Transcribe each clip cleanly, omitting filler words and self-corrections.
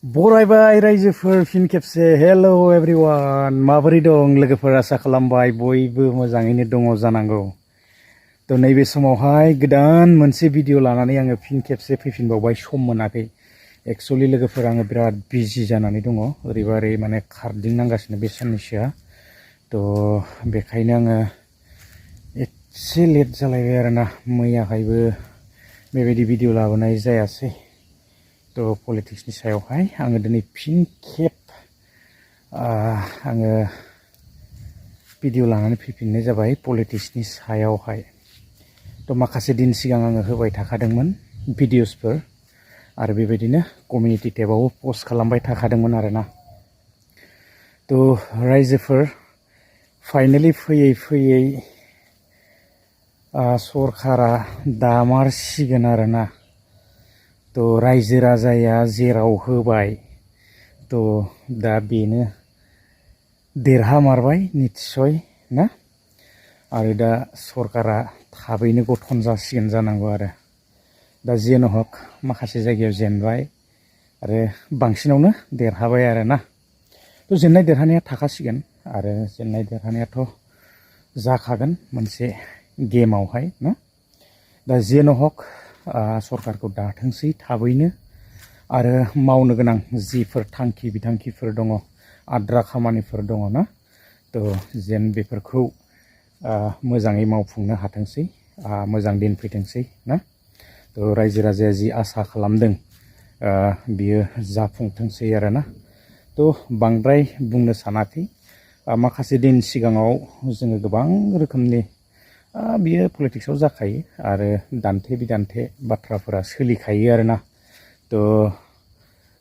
बरायबाय रायजोफोर फिन खेबसे हेलो एवरीवन माबोरै दं लोगोफोर आसा खालामबाय बयबो मोजाङैनो दङ जानांगौ तो नैबे समावहाय गोदान मोनसे भिडिअ लानानै आङो फिन खेबसे फैफिनबावबाय सम मोनाखै एक्चुअली लोगोफोर आङो बिराद बिजि जानानै दङ ओरैबा ओरै माने खारदिंनांगासिनो बे साननैसोआ तो बेखायनो आङो एसे लेट जालायबाय आरोना मैयाहायबो बेबायदि भिडिअ लाबोनाय जायासै तो पलिटिक्सनि सायावहाय आङो दिनै फिन खेब आङो भिडिअ लानानै फैफिननाय जाबाय पलिटिक्सनि सायावहाय तो माखासे दिन सिगां आङो होबाय थाखादोंमोन भिडिअसफोर आरो बेबायदिनो कमिउनिटि टेबावबो पस्ट खालामबाय थाखादोंमोन आरोना तो रायजोफोर फाइनालि फैयै फैयै सरकारा दामारसिगोन आरोना तो रायजो राजाया जेराव होबाय तो दा बेनो देरहामारबाय निस्सय ना आरो दा सरकारा थाबैनो गठन जासिगोन जानांगौ आरो दा जेन हक माखासे जायगायाव जेनबाय आरो बांसिनावनो देरहाबाय आरोना तो जेननाय देरहानाया थाखासिगोन आरो जेननाय देरहानायाथ' जाखागोन मोनसे गेमावहाय ना दा जेन हक सरकारखौ दाथोंसै थाबैनो आरो मावनो गोनां जिफोर थांखि बिथांखिफोर दङ आद्रा खामानिफोर दङ ना तो जेन बेफोरखौ मोजाङै मावफुंनो हाथोंसै मोजां दिन फैथोंसै ना तो रायजो राजाया जि आसा खालामदों बियो जाफुंथोंसै आरोना तो बांद्राय बुंनो सानाखै माखासे दिन सिगाङाव जोङो गोबां रोखोमनि बियो पलिटिक्सआव जाखायो आरो दान्थे बिदान्थे बाथ्राफोरा सोलिखायो आरोना तो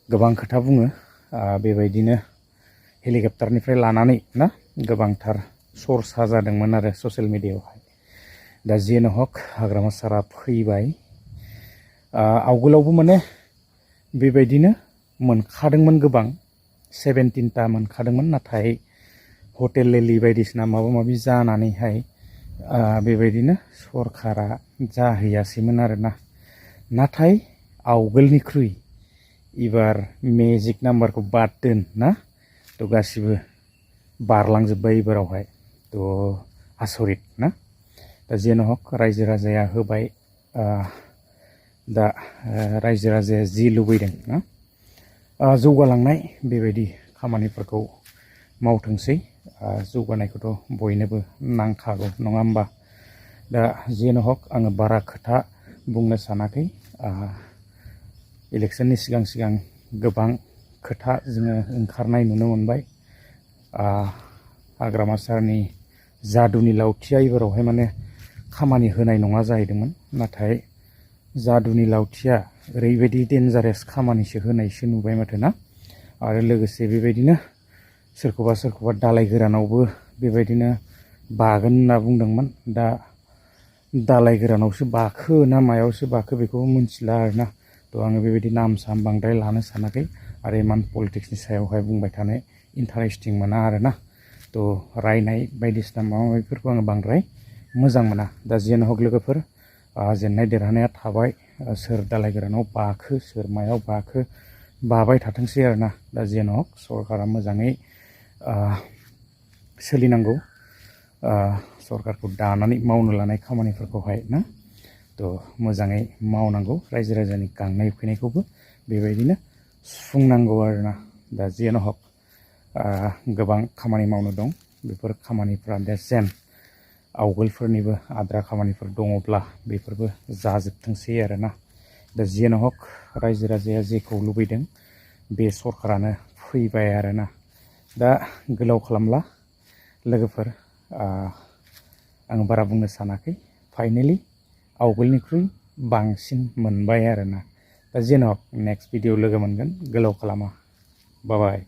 गोबां खोथा बुङो बेबायदिनो हेलिकप्टारनिफ्राय लानानै ना गोबांथार सर्सा जादोंमोन आरो ससियेल मिडियायावहाय दा जेन हक हाग्रामा सारा फैबाय आवगोलावबो माने बेबायदिनो मोनखादोंमोन गोबां 17टा मोनखादोंमोन नाथाय हटेल लेलि बायदिसिना माबा माबि जानानैहाय बेबायदिनो सरकारा जाहैयासैमोन आरोना नाथाय आवगोलनिख्रुइ एबार मेजिक नाम्बारखौ बाद दोन ना तो गासिबो बारलांजोब्बाय एबारावहाय तो आसरित ना दा जेन हक रायजो राजाया होबाय दा रायजो राजाया जि लुबैदों ना जौगालांनाय बेबायदि खामानिफोरखौ मावथोंसै जौगानायखौथ' बयनोबो नांखागौ नङा होमबा दा जेन हक आङो बारा खोथा बुंनो सानाखै इलेक्सननि सिगां सिगां गोबां खोथा जोङो ओंखारनाय नुनो मोनबाय हाग्रामा सारनि जादुनि लावथिया एबारावहाय माने खामानि होनाय नङा जाहैदोंमोन नाथाय जादुनि लावथिया ओरैबायदि डेन्जारेस खामानिसो होनायसो नुबाय माथो ना आरो लोगोसे बेबायदिनो सोरखौबा दालाय गोरानावबो बेबायदिनो बागोन होनना बुंदोंमोन दा दालाय गोरानावसो बाखो ना मायावसो बाखो बेखौ मिथिला आरोना तो आङो बेबायदि नाम साम बांद्राय लानो सानाखै आरो इमान पलिटिक्सनि सायावहाय बुंबाय थानो इन्टारेस्टिं मोना आरोना तो रायनाय बायदिसिना माबा माबिफोरखौ आङो बांद्राय मोजां मोना दा जेन हक लोगोफोर जेननाय देरहानाया थाबाय सोर दालाय गोरानाव बाखो सोर मायाव बाखो बाबाय थाथोंसै आरोना दा जेन हक सरकारा मोजाङै सोलिनांगौ सरकारखौ दानानै मावनो लानाय खामानिफोरखौहाय ना तो मोजाङै मावनांगौ रायजो राजानि गांनाय उखैनायखौबो बेबायदिनो सुफुंनांगौ आरोना दा जेन हक गोबां खामानि मावनो दं बेफोर खामानिफ्रा दा जेन आवगोलफोरनिबो आद्रा खामानिफोर दङब्ला बेफोरबो जाजोबथोंसै आरोना दा जेन हक रायजो राजाया जेखौ लुबैदों बे सरकारानो फैबाय आरोना दा गोलाव खालामला लोगोफोर आं बारा बुंनो सानाखै फाइनालि आवगोलनिख्रुइ बांसिन मोनबाय आरोना दा जेन हक नेक्स्ट भिडिअ लोगो मोनगोन गोलाव खालामा बाय बाय